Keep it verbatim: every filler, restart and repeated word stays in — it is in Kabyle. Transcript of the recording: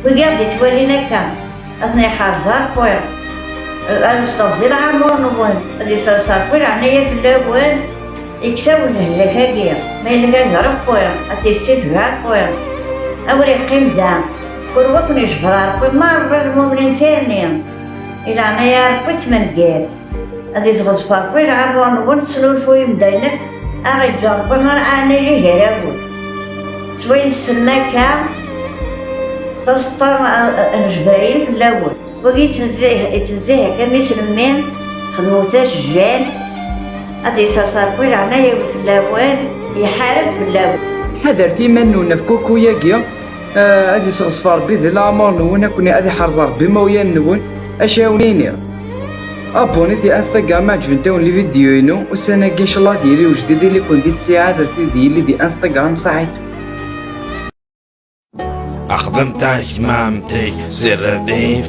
Wigi i ɣ-d-ittwalin akka, ad ten-iḥrez Ṛebbi, ad isteɣzi leɛmer-nwen, ad iseɣsi Ṛebbi leɛnaya fell-awen, yekkes-awen lehlak-agi, ma yella d Ṛebbi, ad t-yessifeg Ṛebbi, awer iqqim da, kul wa ken-ijber Ṛebbi, merra lmumnin tirni, i leɛnaya Ṛebbi ttmengir. Ad izɣeẓ Ṛebbi leɛmer-nwen, tesnulfuyem d ayen akk aɣ-iǧǧa Ṛebbi ɣer ɛanil gar-awen. S wayen tessnem akka, taseṭṭa n Jebṛayil fell-awen. Wagi yettnezzih, yettnezzih akka mi s-nemmi, xedmewt-as jjan, ad isers Ṛebbi leɛnaya-w fell-awen, iḥareb fell-awen. Ttḥadaret iman-nwen ɣef kuku-yagi. Ah, ad iseɣzef Ṛebbi di leɛmer-nwen, akni ad iḥrez Ṛebbi imawlan-nwen. Acu ara wen-iniɣ? Abonnez di Instagram ma ɛǧbent-awen les vidéos-inu. Ussan-agi, ncallah, ad yili ujdid ili-ken di ssiɛada, ad yili di Instagram saɛid. Axdem takmamt-ik, sirret di